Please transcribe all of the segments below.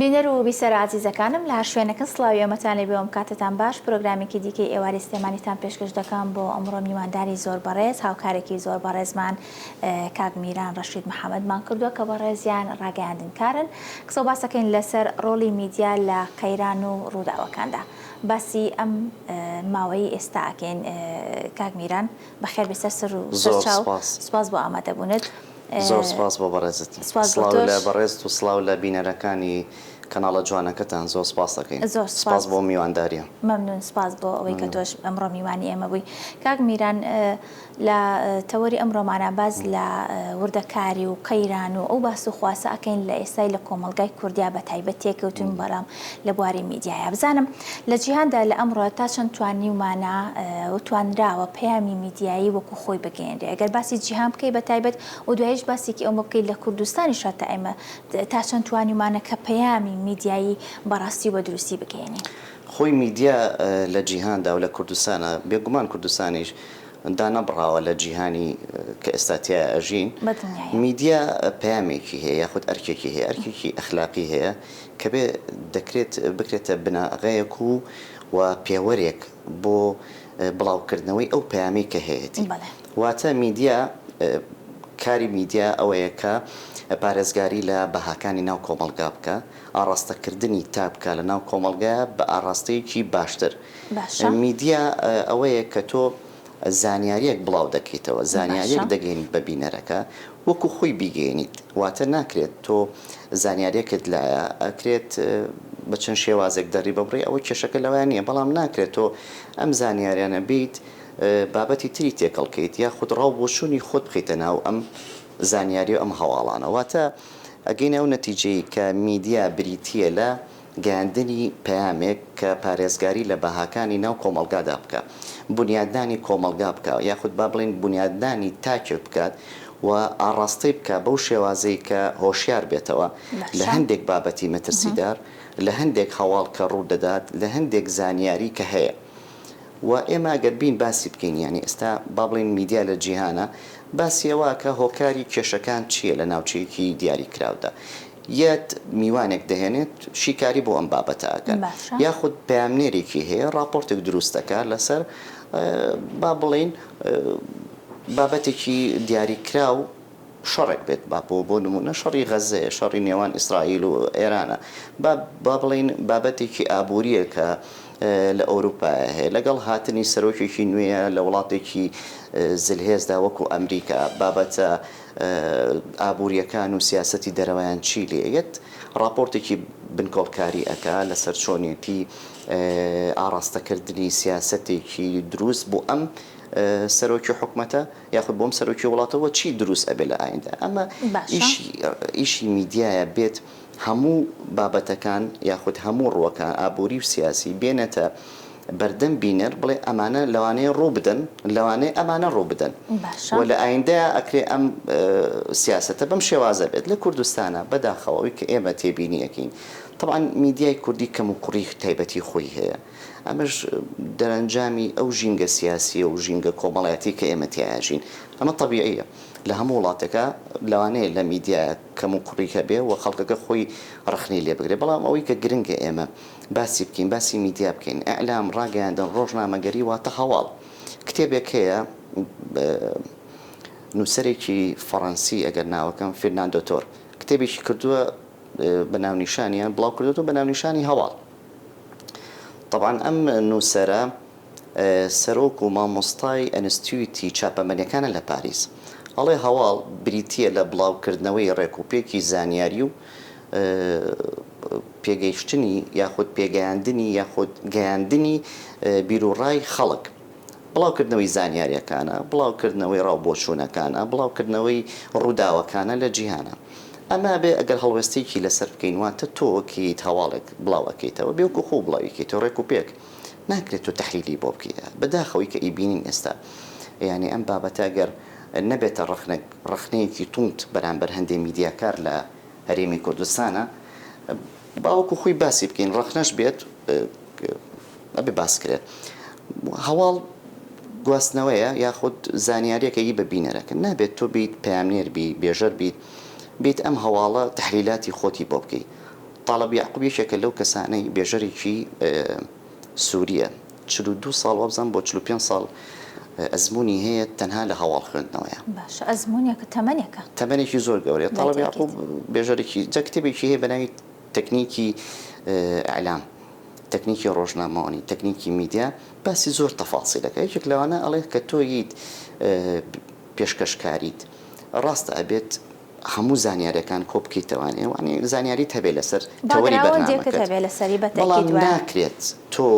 بینەر و بیسەرە ئازیزەکانم لە هەر شوێنەکن سڵاوی ئێمەتان لێبێ و ئەم کاتەتان باش پرۆگرامێکی دیکەی ئێوارەی سلێمانیتان پێشکەش دەکەم بۆ ئەمڕۆ میوانداری زۆر بەڕێز هاوکارێکی زۆر بەڕێزمان کاک میران ڕەشید محەمەدمان کردووە کە بەڕێزیان ڕاگەیاندنکارن قسە و باسەکەین لەسەر ڕۆڵی میدیا لە قەیران و ڕووداوەکاندا باسی ئەم ماوەیەی ئێستا ئەکەین کاک میران بەخێر بێی سەر سەر و سەر زۆر چاو سپاس. سپاس بۆ ئامادەبوونت. زۆر سپاس بۆ بەڕێزت. سپاس بۆ سڵاو تۆش. لە بەڕێزت و سڵاو لە بینەرەکانی کەناڵە جوانەکەتان زۆر سپاس دەکەین. زۆر سپاس سپاس. بۆ میوانداریە. مەمنون سپاس بۆ ئەوەی کە مەمنون. تۆش ئەمڕۆ میوانی ئێمە بووی. کاک میران لە تەوەری ئەمڕۆمانا باس لە وردەکاری و قەیران و ئەو باس و خواسە ئەکەین لە ئێستای لە کۆمەڵگای کوردیا بە تایبەت تێکەوتوین بەڵام لە بواری میدیایا بزانم لە جیهاندا لە ئەمڕۆ تا چەند توانیومانە و توانراوە پەیامی میدیایی وەکو خۆی بگەیەنرێ ئەگەر باسی جیهان بکەی بە تایبەت و دواییش باسێکی ئەومە بکەی لە کوردستانیشا تا ئێمە تا چەند توانیومانە کە پەیامی میدیایی بە ڕاستی و بە دروستی بگەیەنین. خۆی میدیا لە جیهاندا و لە کوردستانا بێگومان کوردستانیش دانەبڕاوە لە جیهانی کە ئێستا تیایا ئەژین، بەدڵنیایەوە. میدیا پەیامێکی هەیە یاخود ئەرکێکی هەیە، ئەرکێکی ئەخلاقی هەیە کە بێ دەکرێت بکرێتە بناغەیەک و و پێوەرێک بۆ بڵاوکردنەوەی ئەو پەیامەی کە هەیەتی. بەڵێ. واتە میدیا کاری میدیا ئەوەیە کە پارێزگاری لە بەهاکانی ناو کۆمەڵگا بکا، ئاڕاستەکردنی تاک بکا لە ناو کۆمەڵگایا بە ئاڕاستەیەکی باشتر. باشە. میدیا ئەوەیە کە تۆ زانیاریەک بڵاو دەکەیتەوە، زانیاریەک باشە. دەگەینیت بە بینەرەکە وەکو خۆی بیگەینیت، واتە ناکرێت تۆ زانیاریەکت لایە ئەکرێت بە چەند شێوازێک دەری ببڕی ئەوە کێشەکە لەوەیا نیە، بەڵام ناکرێت تۆ ئەم زانیاریانە بیت بابەتی تری تێکەڵ کەیت یاخود ڕاو بۆچوونی خۆت بخەیتە ناو ئەم زانیاری و ئەم هەواڵانە، واتە ئەگەینە ئەو نەتیجەی کە میدیا بریتییە لە گەیاندنی پەیامێک کە پارێزگاری لە بەهاکانی ناو کۆمەڵگادا بکا، بونیادنانی کۆمەڵگا بکا یاخود با بڵێین بونیادنانی تاکێک بکات و ئاڕاستەی بکا بەو شێوازەی کە هۆشیار بێتەوە لە باشە. هەندێک بابەتی مەترسیدار، لە هەندێک هەواڵ کە ڕوو دەدات، لە هەندێک زانیاری کە هەیە. و ئێمە ئەگەر بین باسی بکەین یانی ئێستا با بڵێین میدیا لە جیهانا باسی ئەوە ئەکا هۆکاری کێشەکان چییە لە ناوچەیەکی دیاری کراودا یەت میوانێک دەهێنێت شیکاری بۆ ئەم بابەتە ئەکەن باشە. یاخود پەیامنێرێکی هەیە ڕاپۆرتێک دروست دەکا لەسەر با بڵێین بابەتێکی دیاری کراو شەڕێک بێت با بۆ بۆ نموونە شەڕی غەززەیە، شەڕی نێوان ئیسرائیل و ئێرانە، با با بڵێین بابەتێکی ئابوورییە کە لە ئەوروپایە هەیە، لەگەڵ هاتنی سەرۆکێکی نوێیە لە وڵاتێکی زلهێزدا وەکوو ئەمریکا، بابەتە ئابوورییەکان و سیاسەتی دەرەوەیان چی لێ یەت، ڕاپۆرتێکی بنکۆڵکاری ئەکا لەسەر چۆنێتی ئاڕاستەکردنی سیاسەتێکی دروست بۆ ئەم سەرۆکی حکومەتە. یاخود بۆم سەرۆکی وڵاتە وە چی دروست ئەبێ لە ئایندە ئەمە باشە. ئیشی ئیشی میدیایە بێت هەموو بابەتەکان یاخود هەموو ڕووەکان ئابووری و سیاسی بێنێتە بەردەم بینەر بڵێ ئەمانە لەوانەیە ڕوو بدەن لەوانەیە ئەمانە ڕوو بدەن باشە. وە لە ئایندەیا ئەکرێ ئەم سیاسەتە بەم شێوازە بێت لە کوردستانا بەداخەوە ئەوی کە ئێمە تێبینی ئەکەین تەبعەن میدیای کوردی کەموکوڕی تایبەتی خۆی هەیە ئەمەش دەرەنجامی ئەو ژینگە سیاسییە و ژینگە کۆمەڵایەتییە کە ئێمە تیایا ژین. ئەمە تەبیعییە. لە هەموو وڵاتێکا لەوانەیە لە میدیایە کەموکوڕی هەبێ و خەڵکەکە خۆی ڕەخنەی لێ بگرێ. بەڵام ئەوەی کە گرنگە ئێمە باسی بکەین، باسی میدیا بکەین، ئیعلام، ڕاگەیاندن، ڕۆژنامەگەری واتە هەواڵ. کتێبێک هەیە نووسەرێکی فەڕەنسی ئەگەر ناوەکەم فیرناندۆ تۆر کتێبێکی کردووە بە ناونیشانیان بڵاو کردووەتەوە بە ناونیشانی هەواڵ. تەبعەن ئەم نووسەرە سەرۆک و مامۆستای ئەنستیوتی چاپەمەنیەکانە لە پاریس. ئەڵێ هەواڵ بریتییە لە بڵاوکردنەوەی ڕێکوپێکی زانیاری و پێگەیشتنی یاخود پێگەیاندنی یاخود گەیاندنی بیروڕای خەڵک. بڵاوکردنەوەی زانیاریەکانە، بڵاوکردنەوەی ڕاو بۆچوونەکانە، بڵاوکردنەوەی ڕووداوەکانە لە جیهانا. ئەمە ئەبێ ئەگەر هەڵوێستەیەکی لەسەر بکەین واتە تۆ کێیت هەواڵێک بڵاو ئەکەیتەوە بێ وەکو خۆو بڵاوی کەیتەوە ڕێک و پێک ناکرێت تۆ تەحلیلی بۆ بکەی بەداخەوەی کە ئەیبینین ئێستا یانی ئەم بابەتە گەر نەبێتە ڕەخنە ڕەخنەیەکی توند بەرامبەر هەندێ میدیاکار لە هەرێمی کوردستانا با وەکو خۆی باسی بکەین ڕەخنەش بێت ئەبێ باس کرێت هەواڵ گواستنەوەیە یاخود زانیاریەکە ی بە بینەرەکە نابێت تۆ بیت پەیامنێر بی بێژەر بیت بیت ئەم هەواڵە تەحلیلاتی خۆتی بۆ بکەی. تاڵب یەعقوب یەکێکە لەو کەسانەی بێژەرێکی سوریە 42 ساڵ وابزانم بۆ 45 ساڵ ئەزموونی هەیە تەنها لە هەواڵ خوێندنەوەیە. باشە ئەزموونێکە تەمەنێکە. تەمەنێکی زۆر گەورەیە. تاڵب یەعقوب بێژەرێکی جا کتێبێکی هەیە بە ناوی تەکنیکی ئیعلام، تەکنیکی ڕۆژنامەوانی، تەکنیکی میدیا باسی زۆر تەفاسیل ئەکا یەکێک لەوانە ئەڵێ کە تۆ یت پێشکەشکاریت ڕاستە ئەبێت هەموو زانیاریەکان کۆ بکەیتەوانێ وانی زانیاریت هەبێ لەسەر تەوەری باکگراوەندێکت بەرنامەکەت هەبێ لەسەری بە بەڵام تەئکید وایە. ناکرێت تۆ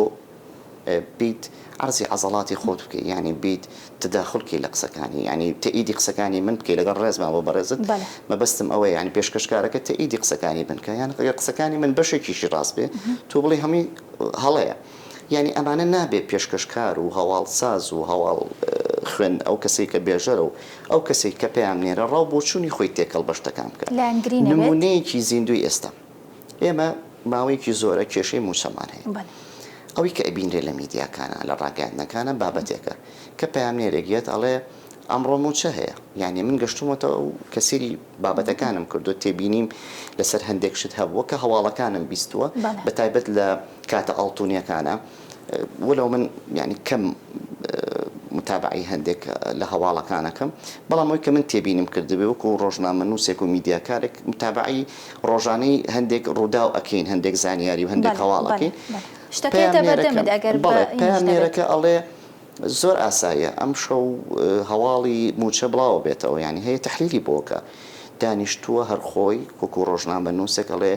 بیت عەرزی عەزەڵاتی خۆت بکەی یانی بیت تەداخول کەی لە قسەکانی یانی تەئیدی قسەکانی من بکەی لەگەڵ ڕێزما بۆ بەڕێزت بەڵێ. مەبەستم ئەوەیە یانی پێشکەشکارەکە تەئیدی قسەکانی من کە یان ئەگەر قسەکانی من بەشێکیشی ڕاست بێ تۆ بڵێی هەمووی هەڵەیە یانی ئەمانە نابێ پێشکەشکار و هەواڵساز و هەواڵ خوێن ئەو کەسەی کە بێژەرە و ئەو کەسەی کە پەیامنێرە ڕاو بۆچوونی خۆی تێکەڵ بە شتەکان بکا. لایەنگری نەبێت. نموونەیەکی زیندووی ئێستا ئێمە ماوەیەکی زۆرە کێشەی مووچەمان هەیە. بەڵێ. ئەوەی کە ئەبینرێ لە میدیاکانا لە ڕاگەیاندنەکانا بابەتێکە کە پەیامنێرێک یەت ئەڵێ ئەمڕۆ مووچە هەیە یانی من گەشتوومەتەوە و کە سەیری بابەتەکانم کردووە تێبینیم لەسەر هەندێک شت هەبووە کە هەواڵەکانم بیستووە بەڵێ. بە تایبەت لە کاتە ئاڵتونیەکانە وەلو من یانی کەم متابەعەی هەندێک لە هەواڵەکان ئەکەم بەڵام ئەوەی کە من تێبینیم کردبێ وەکو ڕۆژنامەنووسێک و میدیاکارێک متابەعەی ڕۆژانەی هەندێک ڕووداو ئەکەین هەندێک زانیاری و هەندێک بەڵێ هەواڵ بەڵێ ئەکەین بەڵێ شتەکە یەتە پەیامنێرەکە بەردەمت ئەگەر بە بەڵێ ئینیش نەبێت. پەیامنێرەکە ئەڵێ زۆر ئاساییە ئەمشەو هەواڵی مووچە بڵاوە بێتەوە یانی هەیە تەحلیلی بۆ کە دانیشتووە هەر خۆی وەکو ڕۆژنامەنووسێک ئەڵێ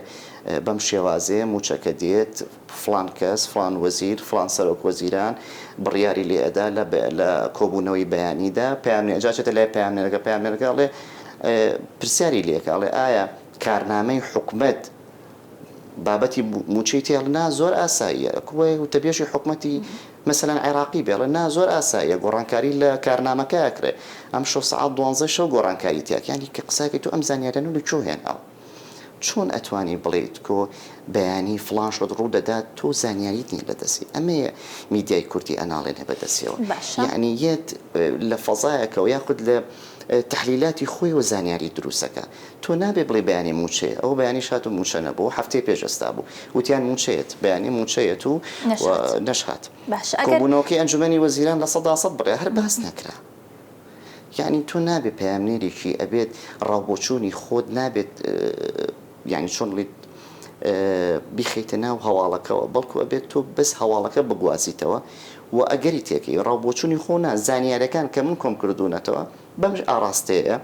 بەم شێوازەیە مووچەکە دێت فڵان کەس فڵان وەزیر فڵان سەرۆک وەزیران بڕیاری لێ ئەدا لە لە کۆبوونەوەی بەیانیدا پەیامنێ جا چێتە لای پەیامنێرەکە پەیامنێرەکە ئەڵێ پرسیاری لێکە ئەڵێ ئایا کارنامەی حکومەت بابەتی مووچەی تێ ئەڵێ نا زۆر ئاساییە کوێ وتەبێژی حکومەتی مەسەلەن عێراقی بێ ئەڵێ نا زۆر ئاساییە گۆڕانکاری لە کارنامەکە ئەکرێ ئەمشەو سەعات دوانزەی شەو گۆڕانکاری تیا یانی کە قسەکەی تۆ ئەم زانیاریانە لە کوێ هێناوە چۆن ئەتوانی بڵێیت کۆ بەیانی فڵان شت ڕوو دەدات تۆ زانیاریت نیە لە دەستی ئەمەیە میدیای کوردی ئەناڵێنێ بە دەستیەوە باشە. یانی یەت لە فەزایەکەوە یاخود لە تەحلیلاتی خۆیەوە زانیاری دروستەکا تۆ نابێ بڵێی بەیانی مووچەیە ئەوە بەیانیش هات و مووچە نەبوو هەفتەی پێش ئێستا بوو وتیان مووچەیەت بەیانی مووچەیەت و نەشهات نەشهات باشە ئەگەر. کۆبوونەوەکەی ئەنجومەنی وەزیران 100% بڕیا هەر باس نەکرا یانی تۆ نابێ پەیامنێرێکی ئەبێت ڕاوبۆچوونی خۆت نابێت یانی چۆن بڵێیت بیخەیتە ناو هەواڵەکەوە بەڵکو ئەبێت تۆ بەس هەواڵەکە بگوازیتەوە و ئەگەری تێکەی ڕاوبۆچوونی خۆ نا زانیارەکان کە من کۆم کردوونەتەوە بەم ئاڕاستەیەیە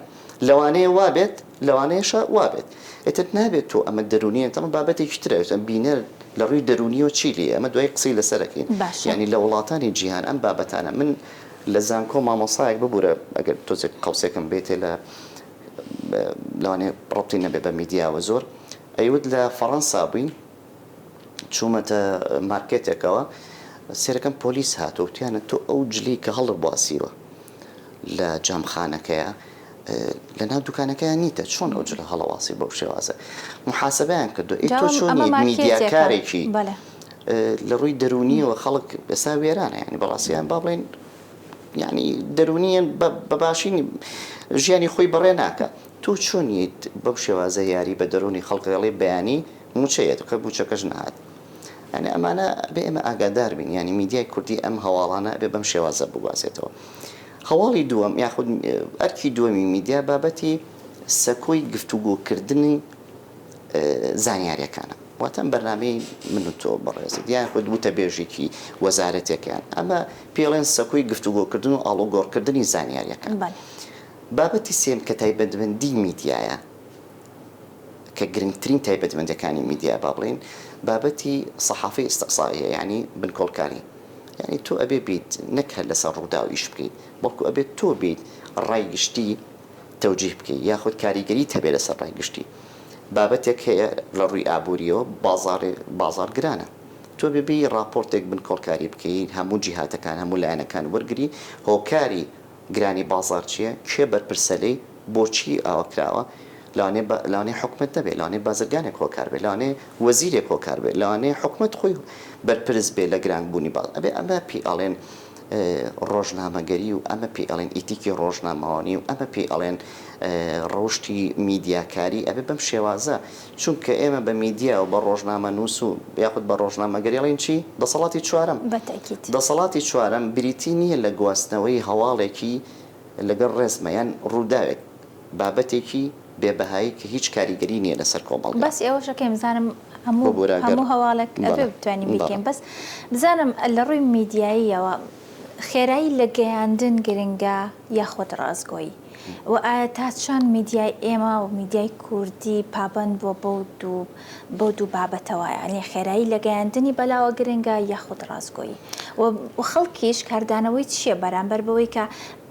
لەوانەیە وابێت لەوانەیەشە وابێت ئیتر نابێت تۆ ئەمە دەروونیە ئەمە بابەتێکی ترە بینەر لە ڕووی دەروونیەوە چی لێیە ئەمە دوای قسەی لەسەر ئەکەین باشە. یانی لە وڵاتانی جیهان ئەم بابەتانە من لە زانکۆ مامۆسایەک ببورە ئەگەر تۆزێک قەوسێکم بێتێ لە لەوانەیە ڕەبتی نەبێ بە میدیاوە زۆر ئەیوت لە فەڕەنسا بووین چوومەتە مارکێتێکەوە سێرەکەم پۆلیس هاتووە وتیانە تۆ ئەو جلی کە هەڵت بواسیوە لە جامخانەکەیە لە ناو دوکانەکەیان نیتە چۆن ئەو جلە هەڵەواسی بەو شێوازە محاسبەیان کردو ئەی تۆ چۆنی میدیاکارێکی لە ڕووی دەروونیەوە خەڵک ئێستا وێرانە یانی بەڕاستیان با بڵێن یانی دەروونیان بە باشی ژیانی خۆی بەڕێ ناکە تۆ چۆنیت بەو شێوازە یاری بە دەروونی خەڵک ئەڵێ بەیانی مووچەیەت کە مووچەکەش نەهات یانی ئەمانە ئەبێ ئێمە ئاگادار بین یانی میدیای کوردی ئەم هەواڵانە ئەبێ بەم شێوازە بگوازێتەوە هەواڵی دووەم یاخود ئەرکی دووەمی میدیا بابەتی سەکۆی گفتوگۆکردنی زانیاریەکانە واتە ئەم بەرنامەی من و تۆ بەڕێزت یاخود وتەبێژێکی وەزارەتێکیان ئەمە پێڵێن سەکۆی گفتوگۆکردن و ئاڵوگۆڕکردنی زانیاریەکان بابەتی سێم کە تایبەتمەندی میدیایە کە گرنگترین تایبەتمەندیەکانی میدیا با بڵێین بابەتی سەحافەی ئیستقسائیە یانی بنکۆڵکاری یانی تۆ ئەبێ بیت نەک هەر لەسەر ڕووداو ئیش بکەیت بەڵکو ئەبێت تۆ بیت ڕای گشتی تەوجیه بکەیت یاخود کاریگەریت هەبێ لەسەر ڕای گشتی بابەتێک هەیە لە ڕووی ئابووریەوە بازاڕێ بازاڕ گرانە تۆ بێ بێی ڕاپۆرتێک بنکۆڵکاری بکەیت هەموو جیهاتەکان هەموو لایەنەکان وەرگری هۆکاری گرانی بازاڕ چیە؟ کێ بەرپرسە لێی؟ بۆچی ئاوا کراوە؟ لەوانەیە بە لەوانەیە حکومەت نەبێ، لەوانەیە بازرگانێک هۆکار بێ، لەوانەیە وەزیرێک هۆکار بێ، لەوانەیە حکومەت خۆی بەرپرس بێ لە گران بوونی باز ئەبێ ئەمە پێی ئەڵێن. ڕۆژنامەگەری و ئەمە پێی ئەڵێن ئیتیکی ڕۆژنامەوانی و ئەمە پێی ئەڵێن ڕەوشتی میدیاکاری ئەبێ بەم شێوازە چونکە ئێمە بە میدیا و بە ڕۆژنامەنووس و یاخود بە ڕۆژنامەگەری ئەڵێین چی؟ دەسەڵاتی چوارەم. بە تەئکید. دەسەڵاتی چوارەم بریتی نییە لە گواستنەوەی هەواڵێکی لەگەڵ ڕێزمە یان ڕووداوێک، بابەتێکی بێ بەهایی کە هیچ کاریگەری نییە لەسەر کۆمەڵگا. باسی ئەوەش ئەکەین بزانم هەموو ببورە گەر هەموو هەواڵێک ئەبێ بەڵێ بتوانین بەڵێ. بیکەین بەس بزانم لە ڕووی میدیاییەوە خێرایی لە گەیاندن گرنگە یاخود ڕاستگۆیی؟ وە ئایا تا چەند میدیای ئێمە و میدیای کوردی پابەند بووە بەو دوو بەو دوو بابەتەوە یانی خێرایی لە گەیاندنی بەلاوە گرنگە یاخود ڕاستگۆیی؟ وە خەڵکیش کاردانەوەی چییە بەرامبەر بەوەی کە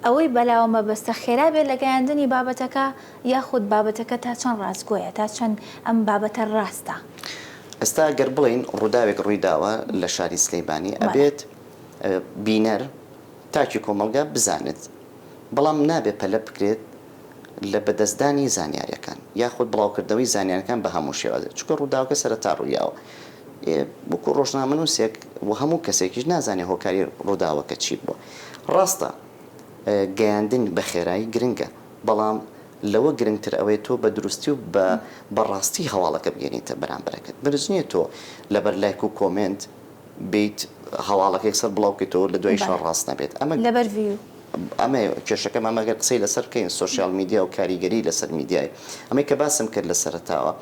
ئەوەی بەلاوە مەبەستە خێرا بێت لە گەیاندنی بابەتەکە یاخود بابەتەکە تا چەند ڕاستگۆیە، تا چەند ئەم بابەتە ڕاستە؟ ئێستا گەر بڵێین ڕووداوێک ڕوویداوە لە شاری سلیمانی ئەبێت بینەر، تاکی کۆمەڵگا بزانێت، بەڵام نابێت پەلە بکرێت لە بەدەستدانی زانیاریەکان یاخود بڵاوکردنەوەی زانیاریەکان بە هەموو شێوازێک، چونکە ڕووداوەکە سەرەتا ڕوویاوە وەکو ڕۆژنامەنووسێک و هەموو کەسێکیش نازانێت هۆکاری ڕووداوەکە چی بووە. ڕاستە گەیاندن بە خێرایی گرنگە، بەڵام لەوە گرنگتر ئەوەیە تۆ بە دروستی و بە بە ڕاستی هەواڵەکە بگەێنیتە بەرامبەرەکەت. مەرج نییە تۆ لەبەر لایک و comment بیت هەواڵەکە یەکسەر بڵاو بکەیتەوە لە دوایشا ڕاست نەبێت. ئەمە لەبەر view. ئەمەیە کێشەکەم ئەمە گەر قسەی لەسەر بکەین social media و کاریگەری لەسەر میدیای ئەمەی کە باسم کرد لە سەرەتاوە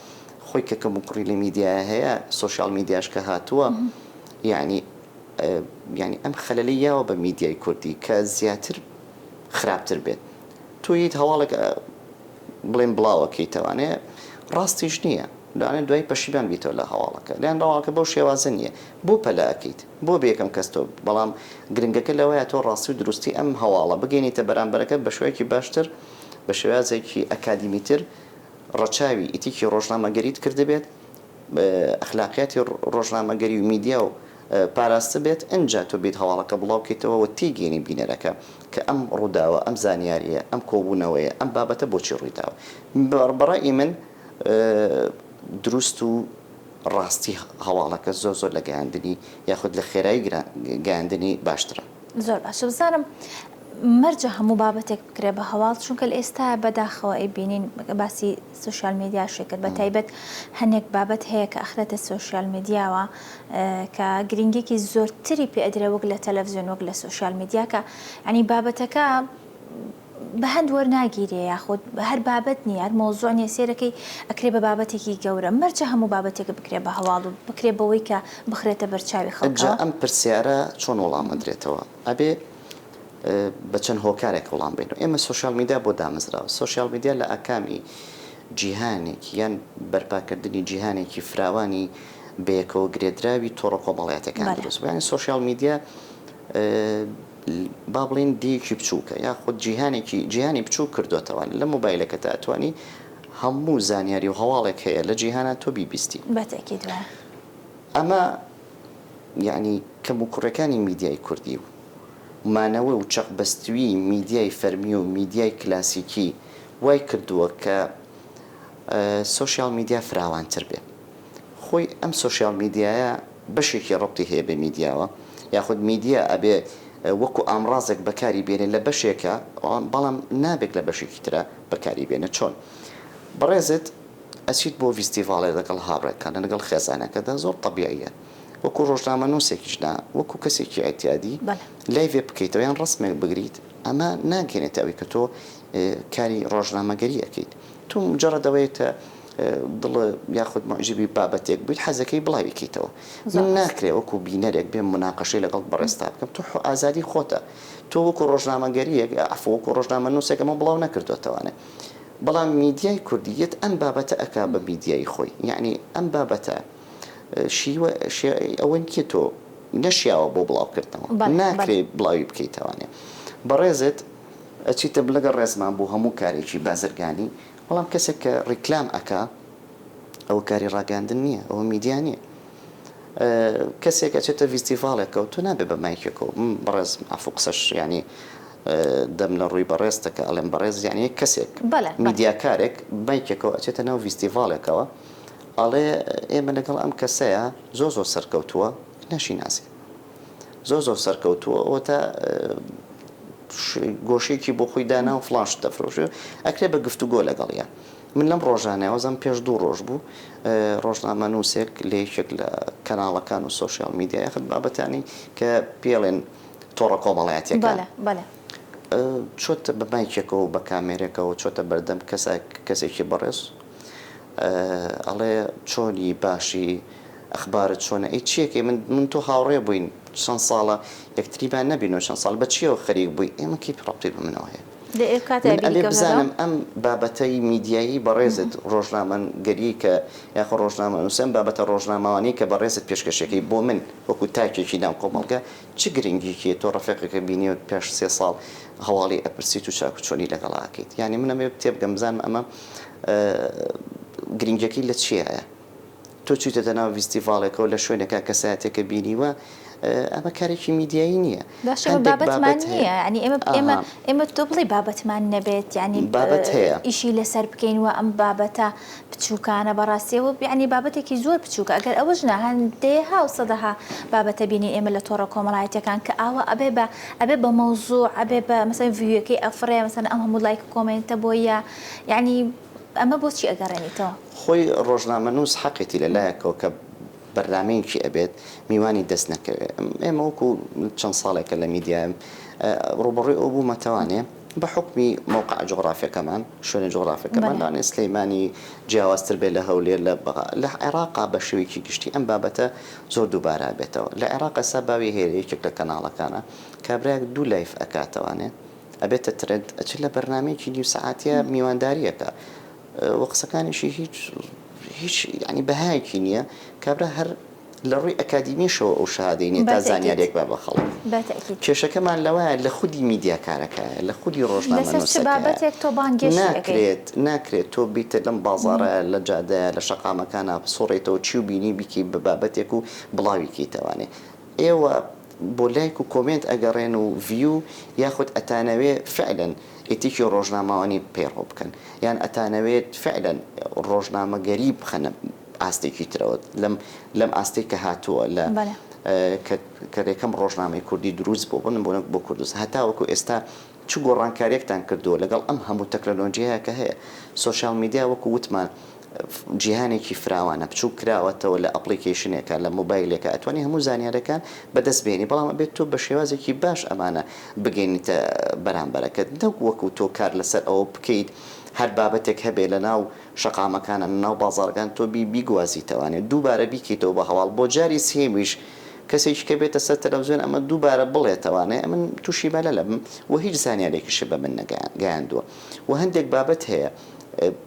خۆی کە کەموکوڕی لە میدیایە هەیە social media ش کە هاتووە یعنی یعنی ئەم خەلەلەی یاوە بە میدیای کوردی کە زیاتر خراپتر بێت تۆ یت هەواڵێک بڵێن بڵاوەکەیتەوانێ ڕاستیش نییە لەوانەیە دوای پەشیمان بیتەوە لە هەواڵەکە لایەن ڕەواڵەکە بەو شێوازە نییە بۆ پەلە ئەکەیت بۆ بە یەکەم کەس تۆ بەڵام گرنگەکە لەوەیە تۆ ڕاستی و دروستی ئەم هەواڵە بگەینیتە بەرامبەرەکە بە شێوەیەکی باشتر بە شێوازێکی ئەکادیمیتر ڕەچاوی ئیتیکی ڕۆژنامەگەریت کردبێت، ئەخلاقیاتی ڕۆژنامەگەری و میدیا و پاراستبێت، ئنجا تۆ بێیت هەواڵەکە بڵاو بکەیتەوە و تێیگەیەنی بینەرەکە کە ئەم ڕووداوە، ئەم زانیارییە، ئەم کۆبوونەوەیە، ئەم بابەتە بۆچی ڕوویداوە. بە ڕەئی من دروست و ڕاستی هەواڵەکە زۆر زۆر لە گەیاندنی یاخود لە خێرایی گەیاندنی باشترە. زۆر باشە بزانم مەرجە هەموو بابەتێک بکرێ بە هەواڵ چونکە لە ئێستایا بەداخەوە ئەیبینین باسی social media شی کرد بە تایبەت هەنێک بابەت هەیە کە ئەخرێتە social media وە کە گرنگێکی زۆرتری پێ ئەدرێ وەک لە تەلەفزیۆن وەک لە social media کە ینی بابەتەکە بە هەند وەرناگیرێ یاخود هەر بابەت نییە هەر مەوزوع نییە سێرەکەی ئەکرێ بە بابەتێکی گەورە مەرجە هەموو بابەتێک بکرێ بە هەواڵ و بکرێ بەوەی کە بخرێتە بەرچاوی ئەجا خەڵکەوە. ئەم پرسیارە چۆن وەڵام ئەدرێتەوە؟ ئەبێ بە چەند هۆکارێک وەڵام بەینەوە. ئێمە social media بۆ دامەزراوە؟ social media لە ئاکامی جیهانێک یان بەرپاکردنی جیهانێکی فراوانی بەیەکەوە گرێدراوی تۆڕە کۆمەڵایەتیەکان بەڵێ. دروست بوو. یانی social media با بڵێین دێیەکی بچووکە یاخود جیهانێکی جیهانی بچووک کردۆتەوە لە مۆبایلەکەتا ئەتوانی هەموو زانیاری و هەواڵێک هەیە لە جیهانا تۆ بیبیستی. بە تەئکید وایە. ئەمە یەعنی کەموکوڕیەکانی میدیای کوردی و مانەوە و چەقبەستویی میدیای فەرمی و میدیای کلاسیکی وای کردووە کە social media فراوانتر بێ. خۆی ئەم social media یە بەشێکی ڕەبتی هەیە بە میدیاوە یاخود میدیا ئەبێ وەکو ئامڕازێک بەکاری بێنێ لە بەشێکا بەڵام نابێت لە بەشێکی ترا بەکاری بێنێ چۆن؟ بەڕێزت ئەچیت بۆ ڤیستیڤاڵێ لەگەڵ هاوڕێکانت لەگەڵ خێزانەکەتدا زۆر تەبیعیە وەکو ڕۆژنامەنووسێکیش نا وەکو کەسێکی ئیعتیادی live ێ بکەیتەوە یان ڕەسمێک بگریت ئەمە ناگەێنێتە ئەوەی کە تۆ کاری ڕۆژنامەگەری ئەکەیت تۆ مجرد ئەوەیە کە دڵ یاخود موعجیبی بابەتێک بوویت حەزەکەی بڵاوی کەیتەوە من ناکرێ وەکو بینەرێک بێم مناقەشەی لەگەڵ بەڕێزتا بکەم تۆ ئازادی خۆتە تۆ وەکو ڕۆژنامەگەریەک عەفو وەکو ڕۆژنامەنووسێک ئەمە بڵاو نەکردۆتەوانێ بەڵام میدیای کوردی یەت ئەم بابەتە ئەکا بە میدیای خۆی یەعنی ئەم بابەتە شیوە ئەوە نیە تۆ نەشیاوە بۆ بڵاوکردنەوە ناکرێ بڵاوی بکەیتەوانێ بەڕێزت ئەچیتە لەگەڵ ڕێزمان بۆ هەموو کارێکی بازرگانی بەڵام کەسێک کە ڕیکلام ئەکا ئەوە کاری ڕاگەیاندن نییە ئەوە میدیا نییە کەسێک ئەچێتە ڤیستیڤاڵێکەوە تۆ نابێ بە مایکێکەوە بەڕێز عەفو قسەش یانی دەم لە ڕووی بەڕێزتە کە ئەڵێم بەڕێز یانی کەسێک میدیاکارێک مایکێکەوە ئەچێتە ناو ڤیستیڤاڵێکەوە ئەڵێ ئێمە لەگەڵ ئەم کەسەیە زۆر زۆر سەرکەوتووە ناشیناسێ. زۆر زۆر سەرکەوتووە ئەوەتا گۆشەیەکی بۆ خۆی دانا و فڵان شت دەفرۆشێ ئەکرێ بە گفتوگۆ لەگەڵیا. من لەم ڕۆژانەیە وازانم پێش دوو ڕۆژ بوو ڕۆژنامەنووسێک لە یەکێک لە کەناڵەکان و سۆشیال میدیا یاخود بابەتانی کە پێڵێن تۆڕە کۆمەڵایەتیەکان چۆتە بە مایکێکەوە بە کامێرێکەوە چۆتە بەردەم کەسێک کەسێکی بەڕێز ئەڵێ چۆنی باشی ئەخبارت چۆنە ئەی چیەکەی من من تۆ هاوڕێ بووین چەند ساڵە یەکتریمان نەبینەوە چەند ساڵ بە چیەوە خەریک بووی ئێمە کەی ڕەبتی بە منەوە هەیە دە ئێ کاتێ من بیری ئەبێ کەوتەوە. بزانم ئەم بابەتەی میدیایی بەڕێزت ڕۆژنامەگەری کە یاخۆ ڕۆژنامەنووس ئەم بابەتە ڕۆژنامەوانی کە بەڕێزت پێشکەشەکەی بۆ من وەکو تاکێکی ناو کۆمەڵگە چ گرنگیکی هەیە تۆ ڕەفیقەکە بینیوە پێش سێ ساڵ هەواڵی ئەپرسیت و چاک و چۆنی لەگەڵا ئەکەیت یانی من ئەمەوێ تێبگەم بزانم ئەمە گرنگیەکەی لە چیایە؟ تۆ چویتەتە ناو ڤیستیڤاڵێکەوە لە شوێنێکا کەسایەتێکە بینیوە ئەمە کارێکی میدیایی نییە باشە ئێمە هەندێک بابەتمان بابەت هەیە نییە یعنی ئێمە ئێمە ئاها ئێمە تۆ بڵێی بابەتمان نەبێت یعنی بابەت هەیە. ئیشی لەسەر بکەین و ئەم بابەتە بچووکانە بەڕاستیەوە یعنی بابەتێکی زۆر بچووکە ئەگەر ئەوەش نا هەن دەیەها و سەدەها بابەتە بینین ئێمە لە تۆڕە کۆمەڵایەتیەکان کە ئاوا ئەبێ بە ئەبێ بە مەوزوع ئەبێ بە مەسەلەن view ەکەی ئەفڕێ مەسەلەن ئەم هەموو لایک و comment ە بۆیە یعنی ئەمە بۆچی ئەگەڕێنیتەوە؟ خۆی ڕۆژنامەنووس حەقێتی لە لایەکەوە کە بەرنامەیەکی ئەبێت میوانی دەست نەکەوێ ئێمە وەکو چەند ساڵێکە لە میدیایم ڕووبەڕووی ئەو بوومەتەوانێ بە حوکمی مەوقع جوغرافیەکەمان شوێنە جوغرافیەکەمان لەوانەیە سلەیمانی جیاوازتر بێت لە هەولێر لە بەغا لە عێراقا بە شێوەیەکی گشتی ئەم بابەتە زۆر دووبارە ئەبێتەوە لە عێراق ئێستا باوی هەیە لە یەکێک لە کەناڵەکانا کابرایەک دوو live ئەکاتەوانێ ئەبێتە trend ئەچێت لە بەرنامەیەکی نیو سەعاتیا میوانداری ئەکا وە قسەکانیشی هیچ هیچ یانی بەهایەکی نییە کابرا هەر لە ڕووی ئەکادیمیشەوە ئەو شەهادەی نییە تا بەتەئکید زانیاریەک با بە خەڵک بەتەئکید. کێشەکەمان لەوایە لە خودی میدیاکارەکایە لە خودی لەسەر چ ڕۆژنامەنووسەکایە بابەتێک تۆ بانگێشتی ئەکەی؟ ناکرێت ناکرێت تۆ بیتە لەم بازاڕە لە جادەیە لە شەقامەکانا بسوڕێیتەوە چی و بینی بیکەی بە بابەتێک و بڵاوی کەیتەوانێ ئێوە بۆ لایک و comment ئەگەڕێن و view یاخود ئەتانەوێ فعلەن ئیتیکی ڕۆژنامەوانی پەیڕەو بکەن یان ئەتانەوێت فعلەن ڕۆژنامەگەری بخەنە ئاستێکی ترەوە لەم لەم ئاستەی کە هاتووە لە بەڵێ. کە کە یەکەم ڕۆژنامەی کوردی دروست بوو بۆ نموونە بۆ کوردستان هەتاوەکو ئێستا چ گۆڕانکاریەکتان کردووە لەگەڵ ئەم هەموو تەکنەلۆجیایە کە هەیە؟ social media وەکو وتمان جیهانێکی فراوانە بچوک کراوەتەوە لە application ێکا لە مۆبایلێکا ئەتوانی هەموو زانیارەکان بەدەست بێنی بەڵام ئەبێت تۆ بە شێوازێکی باش ئەمانە بگەینیتە بەرامبەرەکەت نەک وەکو تۆ کار لەسەر ئەوە بکەیت هەر بابەتێک هەبێ لەناو شەقامەکانە لەناو بازاڕەکان تۆ بی بیگوازیتەوانێ دووبارە بیکەیتەوە بە هەواڵ بۆ جاری سێیەمیش کەسێکی کە بێتە سەر تەلەفزیۆن ئەمە دووبارە بڵێتەوانێ ئەمن تووشی مەلەل ئەبم و هیچ زانیارێکیشی بە من نەگەیاندووە و هەندێک بابەت هەیە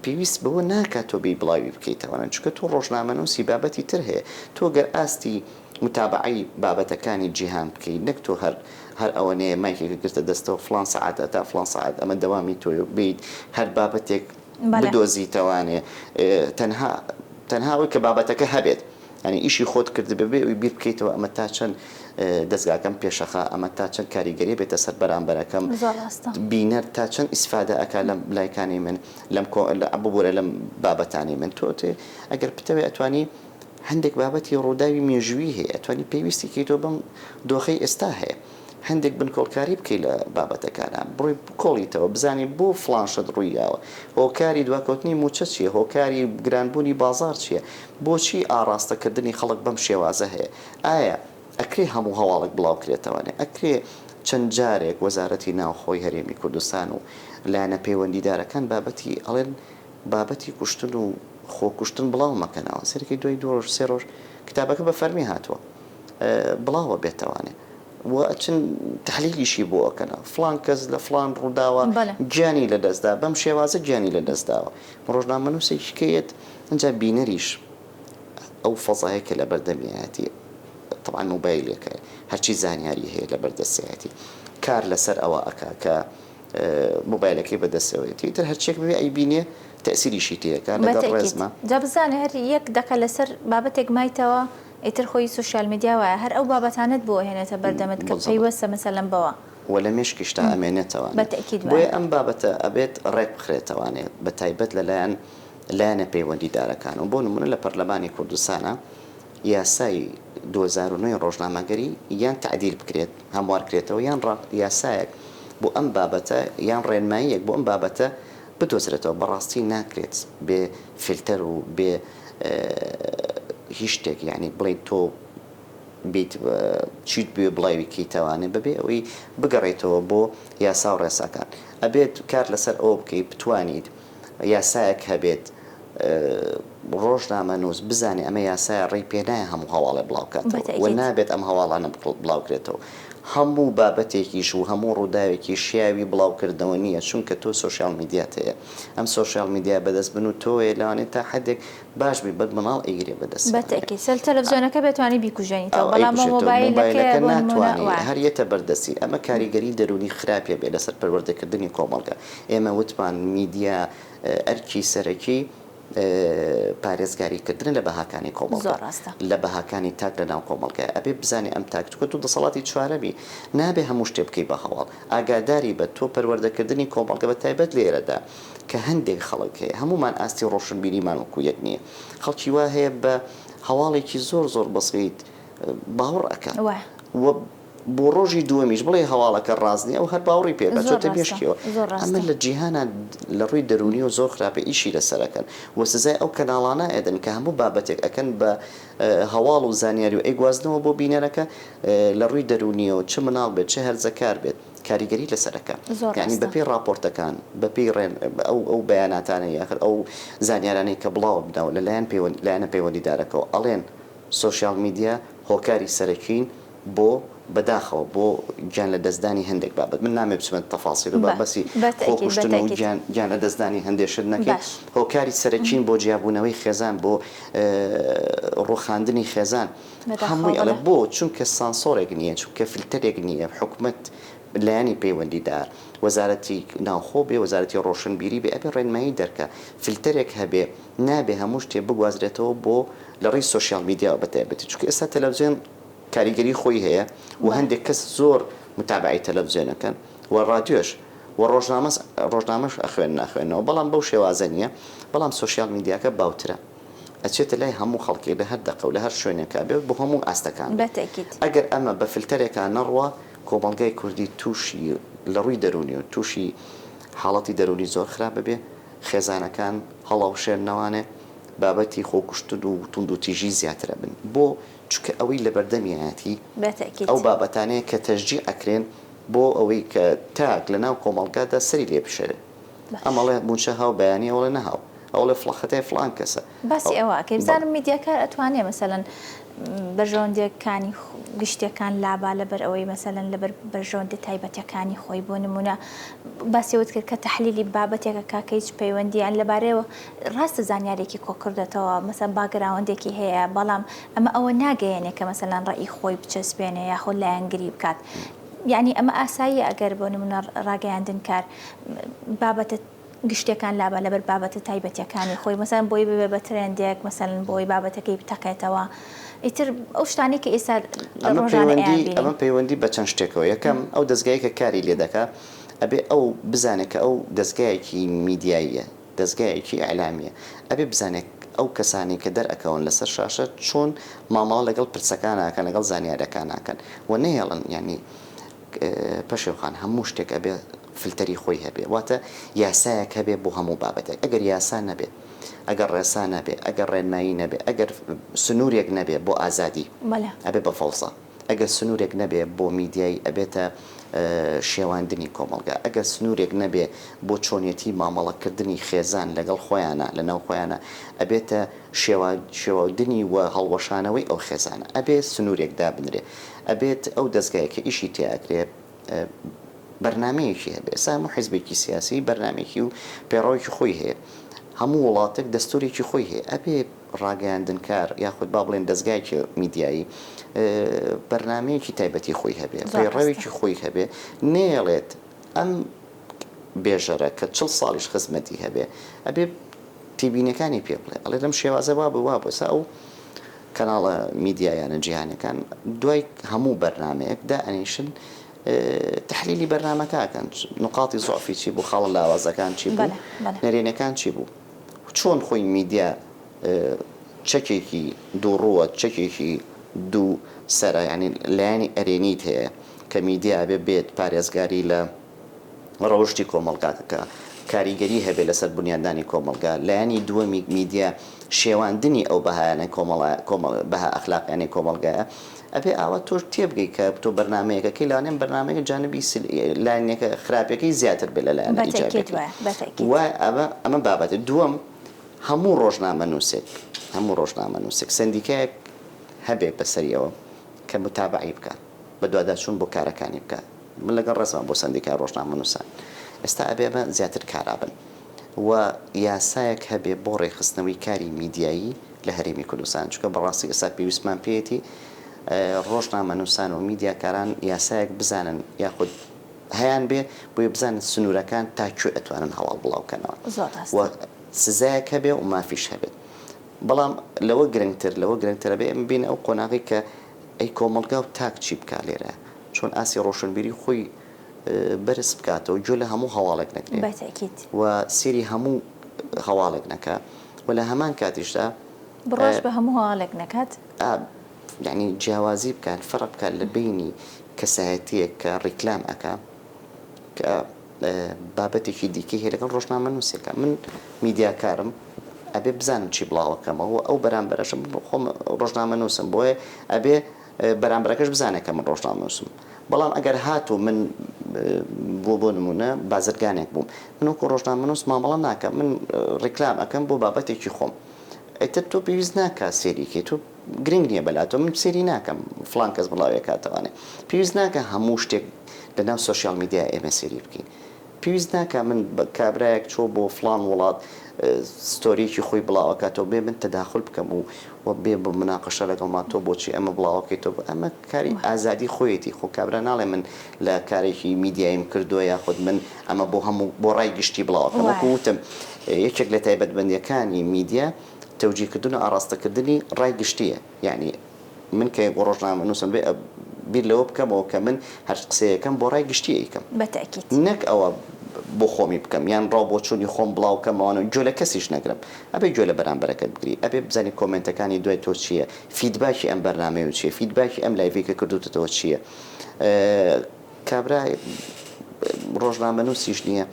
پێویست بەوە ناکات تۆ بێی بڵاوی بکەیتەوە چونکە تۆ ڕۆژنامەنووسی بابەتی تر هەیە تۆ گەر ئاستی متابەعەی بابەتەکانی جیهان بکەی نەک تۆ هەر هەر ئەوەنەیە مایکێکت گرتە دەستەوە فڵان سەعات هەتا فڵان سەعات ئەمە دەوامی تۆیە و بێیت هەر بابەتێک بدۆزیتەوانێ تەنها تەنها ئەوەی کە بابەتەکە هەبێت یانی ئیشی خۆت کردبێ بێ ئەوی بیر بکەیتەوە ئەمە تا چەند دەزگاکەم پێشەخا ئەمە تا چەند کاریگەری بێتە سەر بەرامبەرەکەم زۆر ڕاستە. بینەر تا چەند ئیسفادە ئەکا لەم لایکانەی من لەم کۆ ببورە لەم بابەتانەی من تۆ تێ ئەگەر بتەوێ ئەتوانی هەندێک بابەتی ڕووداوی مێژوویی هەیە ئەتوانی پەیوەستی کەیتەوە بەم دۆخەی ئێستا هەیە هەندێک بنکۆڵکاری بکەی لە بابەتەکانا بڕۆی بکۆڵیتەوە بزانی بۆ فڵان شت ڕوویداوە هۆکاری دواکەوتنی مووچە چییە هۆکاری گرانبوونی بازاڕ چییە بۆچی ئاڕاستەکردنی خەڵک بەم شێوازە هەیە ئایا ئەکرێ هەموو هەواڵێک بڵاوکرێتەوانێ ئەکرێ چەند جارێک وەزارەتی ناوخۆی هەرێمی کوردستان و لایەنە پەیوەندیدارەکان بابەتی ئەڵێن بابەتی کوشتن و خۆکوشتن بڵاو مەکەنەوە سەیرکەی دوای دوو ڕۆژ سێ ڕۆژ کتابەکە بە فەرمی هاتووە بڵاوە بێتەوانێ و ئەچن تەحلیلیشی بۆ ئەکەنەوە فڵان کەس لە فڵان ڕووداوە گیانی لەدەستدا بەم شێوازە گیانی لەدەستداوە ڕۆژنامەنووسێکی کە یەت ئینجا بینەریش ئەو فەزایە کە لەبەردەمیایەتی تەبعەن مۆبایلێکە هەرچی زانیاری هەیە لەبەردەستیایەتی کار لەسەر ئەوە ئەکا کە مۆبایلەکەی بەدەستەوەیەتی ئیتر هەرچیەک بوێ ئەیبینێ تەئسیریشی تێ ئەکا لەگەڵ بەتەئکید ڕێزما. جا بزانە هەر یەک دەقە لەسەر بابەتێک مایتەوە ئیتر خۆی social media وایە هەر ئەو بابەتانەت بۆ ئەهێنێتە بەردەمت کە بالضبط. پەیوەستە مەسەلەن بەوە. وە لە مێشکیشتا ئەمێنێتەوانێ بەتەئکید بۆیە وایە. ئەم بابەتە ئەبێت ڕێک بخرێتەوانێ بەتایبەت لەلایەن لایەنە پەیوەندیدارەکانەوە بۆ نمونە لە پەرلەمانی کوردستانا. یاسای 2009 ی ڕۆژنامەگەری یان تەعدیل بکرێت، هەموارکرێتەوە، یان یاسایەک بۆ ئەم بابەتە یان ڕێنماییەک بۆ ئەم بابەتە بدۆزرێتەوە. بەڕاستی ناکرێت بێ فلتەر و بێ هیچ شتێک یانی بڵێیت تۆ بیت چیت بوێ بڵاوی کەیتەوانێ بەبێ ئەوەی بگەڕێیتەوە بۆ یاسا و ڕێساکان. ئەبێت کار لەسەر ئەوە بکەیت بتوانیت یاسایەک هەبێت ڕۆژنامەنووس بزانێ ئەمە یاسایە ڕێی پێ نایە هەموو هەواڵێ بڵاو کاتەوە و نابێت ئەم هەواڵانە بڵاو کرێتەوە. هەموو بابەتێکیش و هەموو ڕووداوێکیش شیاوی بڵاو کردنەوە نییە چونکە تۆ سۆشیال میدیات هەیە ئەم سۆشیال میدیا بەدەست بن و تۆیە لەوانەیە تا حەدێک باش بی بەس مناڵ ئەیگرێ بەدەستیانێ. بەتەئکید سەر تەلەفزیۆنەکە بێ توانی بیکوژێنیتەوە بەڵام بۆ مۆبایلەکەیە مۆبایلەکە بۆ نموونە ناتوانی وایە. هەر یەتە بەردەستی ئەمە کاریگەری دەروونی خراپی ئەبێ لەسەر پەروەردەکردنی کۆمەڵگە ئێمە وتمان میدیا ئەرکی سەرەکی پارێزگاری کردنە لە بەهاکانی کۆمەڵگە زۆر ڕاستە. لە بەهاکانی تاک لە ناو کۆمەڵگایە ئەبێ بزانێ ئەم تاک چونکە تۆ دەسەڵاتی چوارەمی نابێ هەموو شتێ بکەی بە هەواڵ ئاگاداری بە تۆ پەروەردەکردنی کۆمەڵگە بە تایبەت لێرەدا کە هەندێک خەڵک هەیە هەموومان ئاستی ڕۆشنبیریمان وەکو یەک نییە خەڵکی وا هەیە بە هەواڵێکی زۆر زۆر بەسیت باوەڕ ئەکات وایە. و بۆ ڕۆژی دووەمیش بڵێی هەواڵەکە ڕاست نییە ئەو هەر باوەڕی پێ ئەکات زۆر چۆتە ڕاستە مێشکیەوە زۆر ئەمە ڕاستە. لە جیهانا لە ڕووی دەروونیەوە زۆر خراپە ئیشی لەسەر ئەکەن و سزای ئەو کەناڵانە ئەدەن کە هەموو بابەتێک ئەکەن بە هەواڵ و زانیاری و ئەیگوازنەوە بۆ بینەرەکە لە ڕووی دەروونیەوە چ مناڵ بێت چ هەرزەکار بێت کاریگەری لەسەر ئەکا زۆر یانی ڕاستە. بەپێی ڕاپۆرتەکان بەپێی ڕێن ئەو ئەو بەیاناتانەی یاخود ئەو زانیارانەی کە بڵاو ئەبنەوە لە لایەن پەیوەند لایەنە پەیوەندیدارەکەوە ئەڵێن سۆشیال میدیا هۆکاری سەرەکین بۆ بەداخەوە بۆ گیان لەدەستدانی هەندێک بابەت من نامەوێ بچمە تەفاسیل و بە بابەسی بەتەئکید خۆکوشتن و بەتەئکید. گیان گیان لەدەستدانی هەندێ شت نەکەین باش. هۆکاری سەرەکین بۆ جیابوونەوەی خێزان بۆ ڕووخاندنی خێزان بەداخەوە هەمووی ئەڵێ بەڵێ. بۆ چونکە سانسۆرێک نییە چونکە فلتەرێک نییە حکومەت لایەنی پەیوەندیدار وەزارەتی ناوخۆ بێ وەزارەتی ڕۆشنبیری بێ ئەبێ ڕێنمایی دەرکا فلتەرێک هەبێ نابێ هەموو شتێ بگوازرێتەوە بۆ لە ڕێی سۆشیال میدیاوە بە تایبەتی چونکە ئێستا تەلەفزیۆن کاریگەری خۆی هەیە و هەندێک کەس زۆر متابەعەی تەلەفزیۆن ئەکەن و ڕادیۆش و ڕۆژنامەس ڕۆژنامەش ئەخوێنن ئەخوێننەوە بەڵام بەو شێوازە نییە بەڵام سۆشیال میدیاکە باوترە ئەچێتە لای هەموو خەڵکێک لە هەر دەقە و لە هەر شوێنێکا بێ و بۆ هەموو ئاستەکان بێ بەتەئکید. ئەگەر ئەمە بە فلتەرێکا نەڕوا کۆمەڵگای کوردی تووشی لە ڕووی دەروونیەوە تووشی حاڵەتی دەروونی زۆر خراپ ئەبێ خێزانەکان هەڵەوشێننەوانێ بابەتی خۆکوشتن و توندوتیژی زیاتر ئەبن بۆ چونکە ئەوەی لەبەردەمیایەتی بەتەئکید. ئەو بابەتانەیە کە تەشجیع ئەکرێن بۆ ئەوەی کە تاک لەناو کۆمەڵگادا سەری لێ بشێوێ. باش. ئەم ئەڵێ مووچە هاو بەیانی ئەو ئەڵێ نەهاو. ئەو ئەڵێ فڵا خەتای فڵان کەسە. باسی ئەو ئەوە ئەکەی بەڵێ. بزانم میدیاکار ئەتوانێ مەسەلەن بەرژەوەندیەکانی گشتیەکان لابا لەبەر ئەوەی مەسەلەن لەبەر بەرژەوەندیە تایبەتیەکانی خۆی بۆ نمونە باسی ئەوەت کرد کە تەحلیلی بابەتێک ئەکا کە هیچ پەیوەندی یان لەبارەیەوە ڕاستە زانیارێکی کۆکردۆتەوە مەسەلەن باکگراوندێکی هەیە بەڵام ئەمە ئەوە ناگەیەنێ کە مەسەلەن ڕەئی خۆی بچەسپێنێ یاخود لایەنگری بکات یانی ئەمە ئاساییە ئەگەر بۆ نمونە ڕاگەیاندنکار بابەتە گشتیەکان لابا لەبەر بابەتە تایبەتیەکانی خۆی مەسەلەن بۆی ببێ بە ترێندێک مەسەلەن بۆی بابەتەکەی بتەقێتەوە ئیتر ئەو شتانەی کە ئێستا لە ئەمە ڕۆژانە پەیوەندی ئەیانبینین. ئەمە پەیوەندی بە چەند شتێکەوە یەکەم ئەو دەزگایەی کە کاری لێ دەکا ئەبێ ئەو بزانێ کە ئەو دەزگایەکی میدیاییە دەزگایەکی ئیعلامیە ئەبێ بزانێ ئەو کەسانەی کە دەرئەکەون لەسەر شاشە چۆن مامەڵە لەگەڵ پرسەکانا ئەکەن لەگەڵ زانیارەکانا ئەکەن و نەیەڵن یانی پەشێو خان هەموو شتێک ئەبێ فلتەری خۆی هەبێ واتە یاسایەک هەبێ بۆ هەموو بابەتێک ئەگەر یاسا نەبێ ئەگەر ڕێسا نەبێ ئەگەر ڕێنمایی نەبێ ئەگەر سنوورێک نەبێ بۆ ئازادی ئەبێ بە فەوزا ئەگەر سنوورێک نەبێ بۆ میدیای ئەبێتە شێواندنی کۆمەڵگا ئەگەر سنوورێک نەبێ بۆ چۆنیەتی مامەڵەکردنی خێزان لەگەڵ خۆیانا لەناو خۆیانا ئەبێتە شێواندنی و هەڵوەشانەوەی ئەو خێزانە ئەبێ سنوورێک دابنرێ ئەبێت ئەو دەزگایە کە ئیشی تیا ئەکرێ بەرنامەیەکی هەبێ ئێستا هەموو حیزبێکی سیاسی بەرنامەیەکی و پەیڕەوێکی خۆی هەیە هەموو وڵاتێک دەستورێکی خۆی هەیە ئەبێ ڕاگەیاندنکار یاخود با بڵێن دەزگایەکی میدیایی بەرنامەیەکی تایبەتی خۆی هەبێ پەیڕەوێکی خۆی هەبێ نەیەڵێت ئەم بێژەرە کە چڵ ساڵیش خزمەتی هەبێ ئەبێ تێبینیەکانی پێ بڵێ ئەڵێ لەم شێوازە وابوو وابوو ئێستا ئەو کەناڵە میدیایانە جیهانیەکان دوای هەموو بەرنامەیەک دائەنیشن تحلیلی بەرنامەکە ئەکەن نقاطی زعفی چی بوو خاڵە لاوازەکان چی بوو نەرێنەکان چی بوو چۆن خۆی میدیا. چەکێکی دووڕووە، چەکێکی دوو سەرە، یانی لایەنی ئەرێنیت هەیە کە میدیا ئەبێ بێت پارێزگاری لە ڕەوشتی کۆمەڵگاکە کە کاریگەری هەبێت لەسەر بنیادنانی کۆمەڵگا، لایەنی دووەمی میدیا شێواندنی ئەو بەهایانەی کۆمەڵ بەها ئەخلاقیانەی کۆمەڵگایە، ئەبێ ئاوا تۆش تێبگەی کە تۆ بەرنامەیەکەکەی لەوانەیە ئەم بەرنامەیە جانبی سل لایەنێکە خراپیەکەی زیاتر بێت لە لایەنە بەتەئکید ئیجابیەکەی وایە بەتەئکید. وایە ئەمە ئەمە بابەتێ دووەم هەموو ڕۆژنامەنووسێک هەموو ڕۆژنامەنووسێک سەندیکایەک هەبێ بەسەریەوە کە متابەعەی بکا بەدواداچوون بۆ کارەکانی بکا من لەگەڵ ڕێزمە بۆ سەندیکای ڕۆژنامەنووسان ئێستا ئەبێ ئەمە زیاتر کارا بن و یاسایەک هەبێ بۆ ڕێکخستنەوەی کاری میدیایی لە هەرێمی کوردستان چونکە بەڕاستی ئێستا پێویستمان پێیەتی ڕۆژنامەنووسان و میدیاکاران یاسایەک بزانن یاخود هەیان بێ بۆیە بزانن سنوورەکان تا کوێ ئەتوانن هەواڵ بڵاو کەنەوە زۆر و ڕاستە. سزایەک هەبێ و مافیش هەبێت بەڵام لەوە گرنگتر لەوە گرنگتر ئەبێ ئێمە بێینە ئەو قۆناغەی کە ئەی کۆمەڵگا و تاک چی بکا لێرە چۆن ئاستی ڕۆشنبیری خۆی بەرز بکاتەوە گوێ لە هەموو هەواڵێک نەگرێ بە تەئکید. و سێری هەموو هەواڵێک نەکا و لە هەمان کاتیشدا بڕواش بە هەموو هەواڵێک نەکات. ئا یانی جیاوازی بکات فەرق بکات لە بەینی کەسایەتیەک کە ڕیکلام ئەکا کە بابەتێکی دیکەی هەیە لەگەڵ ڕۆژنامەنووسێکا من میدیاکارم ئەبێ بزانم چی بڵاوەکەمەوە ئەو بەرامبەرەشم خۆم ڕۆژنامەنووسم بۆیە ئەبێ بەرامبەرەکەش بزانێت کە من ڕۆژنامەنووسم بەڵام ئەگەر هاتوو من بۆ بۆ نمونە بازرگانێک بووم من وەکو ڕۆژنامەنووس مامەڵە ناکەم من ڕیکلام ئەکەم بۆ بابەتێکی خۆم ئیتر تۆ پێویست ناکا سێری کەی تۆ گرنگ نییە بەلاتەوە من سێری ناکەم فڵان کەس بڵاوی ئەکاتەوانێ پێویست ناکا هەموو شتێک لەناو سۆشیال میدیا ئێمە سێری بکەین پێویست ناکا من کابرایەک چۆ بۆ فڵان وڵات ستۆریەکی خۆی بڵاوەکاتەوە بێ من تەداخول بکەم و و بێ بە مناقەشە لەگەڵما تۆ بۆچی ئەمە بڵاوەکەیتەوە ئەمە کاری ئازادی خۆیەتی خۆ کابرا ناڵێ من لە کارێکی میدیاییم کردووە یاخود من ئەمە بۆ هەموو بۆ ڕای گشتی بڵاوەکەم وەکو وتم یەکێک لە تایبەتمەندییەکانی میدیا تەوجیهکردن و ئاڕاستەکردنی ڕای گشتییە یانی من کە ڕۆژنامەنووسم بێ بیر لەوە بکەمەوە کە من هەر قسەیەکەم بۆ ڕای گشتی ئەیکەم بە تەئکید. نەک ئەوە بۆ خۆمی بکەم یان ڕاو بۆچوونی خۆم بڵاو کەمەوە و گوێ لە کەسیش نەگرم ئەبێ گوێ لە بەرامبەرەکەت بگری ئەبێ بزانی کۆمێنتەکانی دوای تۆ چییە feedback ی ئەم بەرنامەیە چییە feedback ی ئەم live ەی کە کردووتەتەوە چییە کابرا ڕۆژنامەنووسیش نییە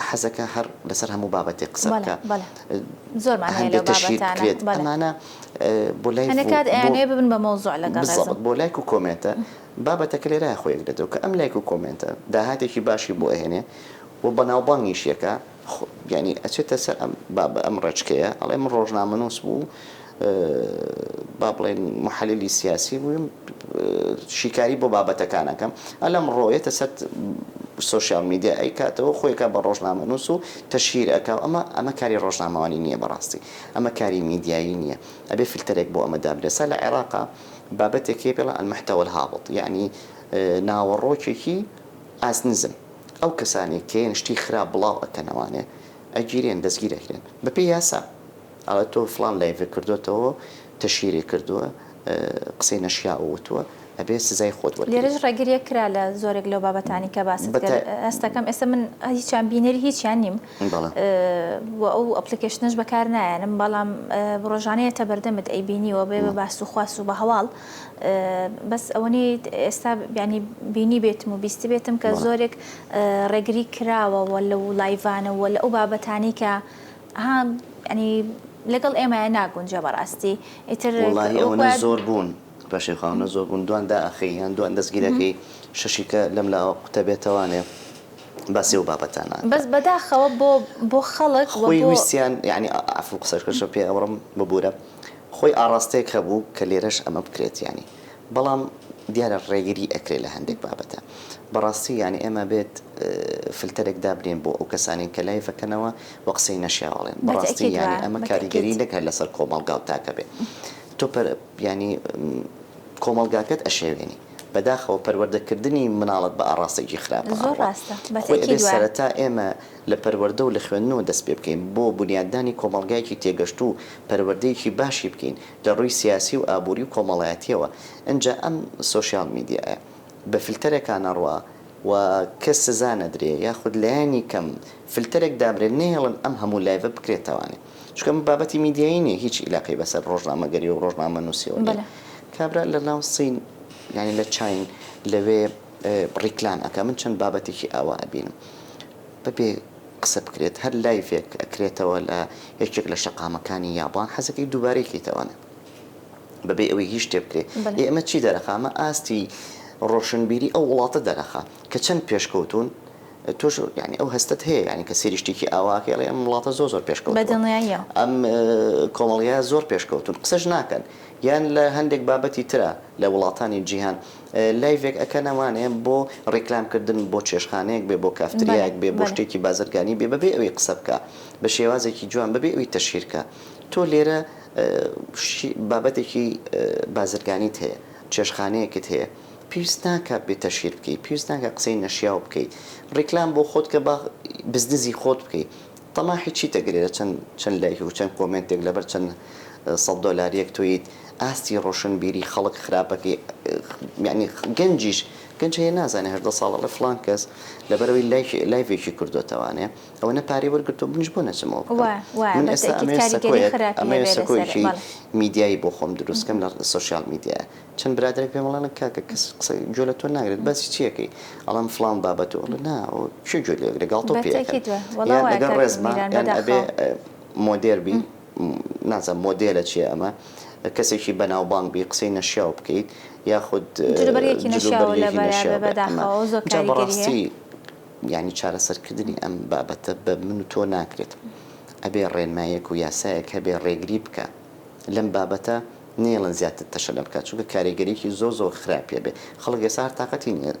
حەزەکە هەر لەسەر هەموو بابەتێک قسە بکە زۆرمان هەیە هەندێک تەشهیر بکرێت ئەمانە بۆ لایڤ هەندێک کات ئەیانەوێ ببن بە مەوزوع لەگەڵ ڕێزم بۆ لایک و کۆمێنتە بابەتەکە لێرە خۆی ئەگرێتەوە کە ئەم لایک و کۆمێنتە داهاتێکی باشی بۆ ئەهێنێ و بەناوبانگیشیەکە یانی ئەچێتە سەر ئەم بابە ئەم ڕێچکەیە ئەڵێ من ڕۆژنامەنووس بوو با بڵێن محللی سیاسی بووم شیکاری بۆ بابەتەکان ئەکەم ئەلەم ڕۆیەتە سەر سۆشیال میدیا ئەیکاتەوە خۆیکە بە ڕۆژنامەنووس و تەشهیر ئەکا ئەمە ئەمە کاری ڕۆژنامەوانی نییە بەڕاستی ئەمە کاری میدیایی نییە ئەبێ فلتەرێک بۆ ئەمە دابنرێت سا لە عێراقا بابەتێک هەیە پێڵە المحتوى الهابط یعنی ناوەڕۆکێکی ئاست نزم ئەو کەسانەی کەیەن شتی خراپ بڵاو ئەکەنەوانێ ئەگیرێن دەستگیر ئەکرێن بەپێی یاسا ئەڵێ تۆ فڵان live ت کردۆتەوە تەشهیرت کردووە قسەی نەشیاو وتووە ئەبێ سزای خۆت وەرگری. لێرەش ڕێگریەک کرا لە زۆرێک لەو بابەتانی کە باست کرد هەستەکەم ئێستا من هیچیان بینەری هیچیان نیم و ئەو application ەش بەکار نایەنم بەڵام ڕۆژانە یەتە بەردەمت ئەیبینی و بێ بە باس و خواس و بە هەواڵ بەس ئەوەنەی ئێستا یانی بینیبێتم و بیستبێتم کە زۆرێک ڕێگری کراوە وە لەو live انە وە لە ئەو بابەتانەی کە ها یانی لەگەڵ ئێمەیا ناگونجێ بەڕاستی ئیتر وەڵاهی ئەوەنە زۆر بوون بەشێ خاونە زۆر بوون دوان دائەخەی یان دوان دەستگیرەکەی شەشیکە لەم لاوە قوتە بێتەوانێ باسی ئەو بابەتانە بەس بەداخەوە بۆ بۆ خەڵک خۆی ویستیان یانی عەفو قسەکەشم پێ ئەبڕم ببورە خۆی ئاڕاستەیەک هەبوو کە لێرەش ئەمە بکرێت یانی بەڵام دیارە ڕێگری ئەکرێت لە هەندێک بابەتە بەڕاستی یانی ئێمە بێت فلتەرێک دابنێن بۆ ئەو کەسانەی کە live ئەکەنەوە و قسەی نەشیاو ئەڵێن بەڕاستی یانی ئەمە کاریگەری نەک هەر لەسەر کۆمەڵگا و تاکە بێ تۆ یانی کۆمەڵگاکەت ئەشێوێنی بەداخەوە پەروەردەکردنی مناڵت بە ئاڕاستەیەکی خراپە ئەڕوا خۆی ئەبێ سەرەتا ئێمە لە پەروەردە و لە خوێندنەوە دەست پێ بکەین بۆ بونیادنانی کۆمەڵگایەکی تێگەشتوو و پەروەردەیەکی باشی بکەین لە ڕووی سیاسی و ئابووری و کۆمەڵایەتیەوە ئنجا ئەم سۆشیال میدیایە بە فلتەرێکا نەڕوا و کەس سزا نەدرێ یاخود لایەنی کەم فلتەرێک دابرێ نەیەڵن ئەم هەموو live ە بکرێتەوانێ. چونکە ئەمە بابەتی میدیایی نیە هیچ ئیلاقەی بەسەر ڕۆژنامەگەری و ڕۆژنامەنووسیەوە نیە کابرا لە ناو سین یانی لە چاین لەوێ ڕیکلام ئەکا من چەند بابەتێکی ئاوا ئەبینم بەبێ قسە بکرێت هەر لایڤێک ئەکرێتەوە لە یەکێک لە شەقامەکانی یابان حەزەکەی دووبارەی کەیتەوانە بەبێ ئەوەی هیچ شتێ بکرێ ئێ ئەمە چی دەرەخا ئەمە ئاستی ڕۆشنبیری ئەو وڵاتە دەرەخا کە چەند پێشکەوتوون تۆش یانی ئەو هەستەت هەیە یانی کە سەیری شتێکی ئاوا ئەکەی ئەڵێی ئەم وڵاتە زۆر زۆر پێشکەوتووە بەدڵنیاییەوە. ئەم کۆمەڵگایە زۆر پێشکەوتوون قسەش ناکەن یان لە هەندێک بابەتی ترا لە وڵاتانی جیهان لایڤێک ئەکەن ئەوانێ بۆ ڕیکلام کردن بۆ چێشتخانەیەک بێ بۆ بەڵێ کافتریایەک بێ بۆ بەڵێ. شتێکی بازرگانی بێ بەبێ ئەوەی قسە بکا بە شێوازێکی جوان بەبێ ئەوەی تەشهیر کا تۆ لێرە بابەتێکی بازرگانیت هەیە چێشتخانەیەکت هەیە پێویست ناکا بێ تەشهیر بکەی پێویست ناکا قسەی نەشیاو بکەی ڕیکلام بۆ خۆت کە با بزنزی خۆت بکەی تەماحی چیتە گرێ لە چەند چەند لایک و چەند کۆمێنتێک لەبەر چەند سەد دۆلاریەک تۆیت ئاستی ڕۆشنبیری خەڵک خراپەکەی یانی گەنجیش گەنج هەیە نازانێ 18 ساڵ ئەڵێ فڵان کەس لەبەرەوەی لایک لایڤێکی کردۆتەوانێ ئەوەنە پارەی وەرگرتووە منیش بۆ نەچمەوە بکەم وایە وایە من ئێستا بەتەئکید ئەمەوێ کاریگەری سەکۆیەک خراپی ئەمەوێ هەبێ لەسەر سەکۆیەکی بەڵێ. میدیایی بۆ خۆم دروست کەم لە سۆشیال میدیایە چەند برادەرێک پێم ئەڵێن کاکە کەس قسە گوێ لە تۆ ناگرێت باسی چی ئەکەی ئەڵێم فڵان بابەت و ئەڵێ نا ئەوە کێ گوێ لێ ئەگرێ گاڵتەو پێ ئەکەن بەتەئکید وایە وەڵا یان وایە لەگەڵ کاک ڕێزما میران یان ئەبێ بەداخەوە. مۆدێر بی نازانم مۆدێلە چیە ئەمە کەسێکی بەناوبانگ بی قسەی نەشیاو بکەیت یاخود جلوبەرگێکی نەشیاو جلوبەرگێکی لەبەرا بێ نەشیاو بێ ئەمە بەداخەوە زۆر جا کاریگەری هەیە. بەڕاستی یانی چارەسەرکردنی ئەم بابەتە بە من و تۆ ناکرێت ئەبێ ڕێنمایەک و یاسایەک هەبێ ڕێگری بکا لەم بابەتە نەیەڵن زیاتر تەشەنە بکات چونکە کاریگەریەکی زۆر زۆر خراپی ئەبێ خەڵک ئێستا هەر تاقەتی نیە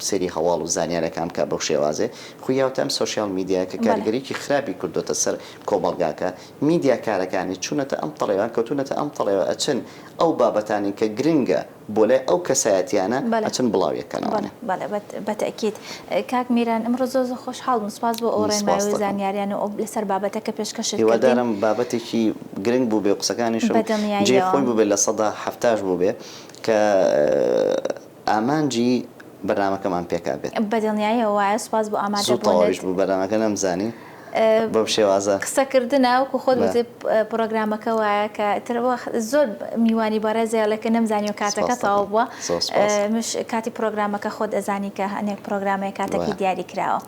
سەیری هەواڵ و زانیارەکان بکات بەو شێوازێ خو یاوتە ئەم سۆشیال میدیایە کە کاریگەریەکی خراپی کردۆتە سەر کۆمەڵگاکە میدیاکارەکانی چونەتە ئەم تەڵەیان کەوتونەتە ئەم تەڵەیەوە ئەچن ئەو بابەتانەی کە گرنگە بۆ لای ئەو کەسایەتیانە ئەچن بڵاوی ئەکەنەوانێ. بەڵێ بە تەئکید. کاک میران ئمڕۆ زۆر زۆر خۆشحاڵ بووم سوپاس بۆ ئەو ڕێنمایی و زانیاریان و ئەو لەسەر بابەتەکە پێشکەشت کردین. هیوادارم بابەتێکی گرنگ بووبێ و قسەکانیشم جێی خۆی بووبێ لە سەدا حەفتاش بووبێ کە ئامانجی بەرنامەکەمان پێکابێت. بەدڵنیاییەوە وایە سوپاس بۆ ئامادە زوو تەواویش بوو بەرنامەکە نەمزانی. بەم شێوازە. قسەکردنە وەکو خۆت وتت پڕۆگرامەکە وایە کە ئیتر وەخت زۆر میوانی بەڕێز هەیە کە نەمزانیوە کاتەکە تەواو بووە منش کاتی پڕۆگرامەکە خۆت ئەزانی کە هەنێک پڕۆگرامەیە کاتەکەی دیاری کراوە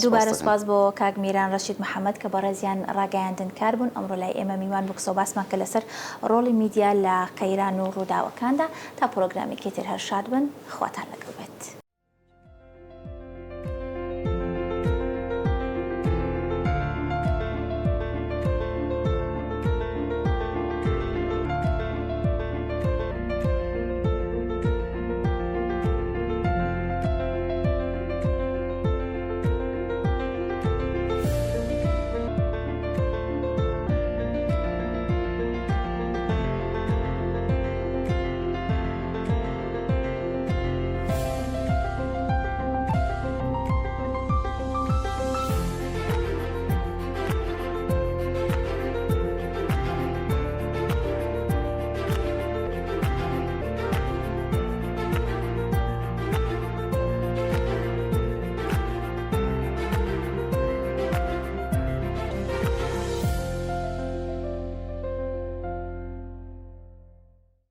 دووبارە سوپاس بۆ کاک میران ڕەشید محەمەد کە بەڕێزیان ڕاگەیاندنکار بوون ئەمڕۆ لای ئێمە میوان بوو قسە و باسمان کرد لەسەر ڕۆڵی میدیا لە قەیران و ڕووداوەکاندا تا پڕۆگرامێکی تر هەر شاد بن خواتان لەگەڵ بێت.